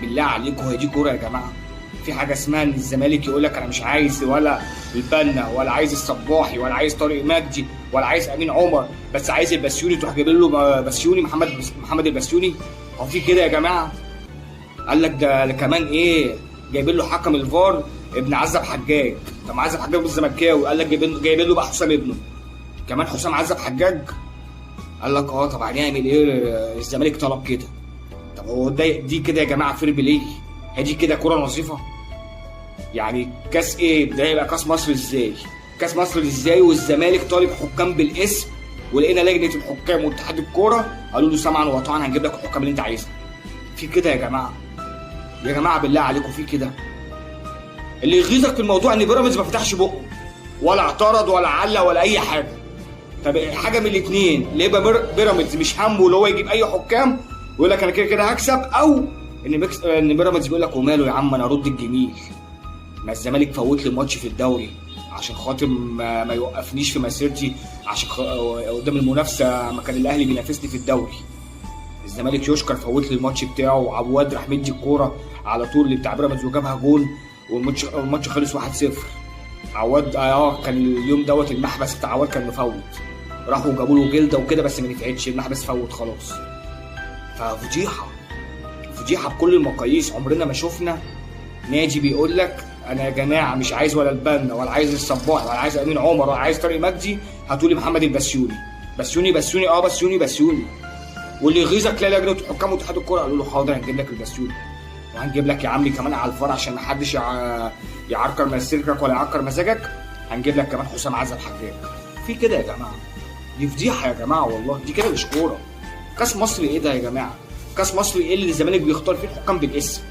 بالله عليكم هي دي كورة يا جماعة؟ في حاجة اسمها ان الزمالك يقول لك انا مش عايز ولا البنا ولا عايز الصباحي ولا عايز طارق مجدي ولا عايز امين عمر، بس عايز البسيوني، تروح جايبين له بسيوني، محمد البسيوني. هو في كده يا جماعة؟ قال لك ده كمان ايه، جايبين له حكم الفار ابن عزب حجاج. طب عزب حجاج الزملكاوي، قال لك جايبين له بقى حسام ابنه كمان، حسام عزب حجاج. قال لك طب هنعمل ايه، الزمالك طلب كده. طب هو دي كده يا جماعة fair play؟ هدي كده كره نظيفة؟ يعني كاس ايه ده؟ يبقى كاس مصر ازاي؟ كاس مصر ازاي والزمالك طالب حكام بالاسم، ولقينا لجنة الحكام واتحاد الكورة قالوا له سمعا وطاعا هنجيب لك الحكام اللي انت عايزها. في كده يا جماعة؟ يا جماعة بالله عليكم في كده؟ اللي يغيظك في الموضوع ان بيراميدز ما فتحش بقه ولا اعترض ولا علق ولا اي حاجة. طب حاجة من الاثنين، ليه يبقى بيراميدز مش همه اللي هو يجيب اي حكام ويقول لك انا كده كده هكسب، او ان بيراميدز بيقول لك وماله يا عم انا ارد الجميل، ما الزمالك فوت لي ماتش في الدوري عشان خاطر ما يوقفنيش في مسيرتي، عشان قدام المنافسة ما كان الاهلي بينافسني في الدوري. الزمالك يشكر فوت لي الماتش بتاعه، وعواد راح مدي الكورة على طول اللي بتاع بيراميدز وجابها جون، والماتش خلص 1-0. عواد كان اليوم دوت المحبس بتاع عواد كان مفوت، راحوا جابوا له جلده وكده بس ما نفعتش، المحبس فوت خلاص. ففضيحه، فضيحة بكل المقاييس. عمرنا ما شفنا نادي بيقول لك انا يا جماعة مش عايز ولا البنا ولا عايز الصباح ولا عايز امين عمر ولا عايز طارق مجدي، هاتوا لي محمد البسيوني. بسيوني بسيوني بسيوني بسيوني. واللي يغيظك لا لجنة الحكام واتحاد الكورة قالوا له حاضر هنجيب لك البسيوني، وهنجيب لك يا عمي كمان على الفار عشان ما حدش يعركر مسيرتك ولا يعكر مزاجك، هنجيب لك كمان حسام عزب حجاج. في كده يا جماعة؟ دي فضيحة يا جماعة والله، دي كده مش كورة. كاس مصر ايه ده يا جماعة؟ كاس مصر ايه اللي الزمالك بيختار فيه الحكام بالاسم؟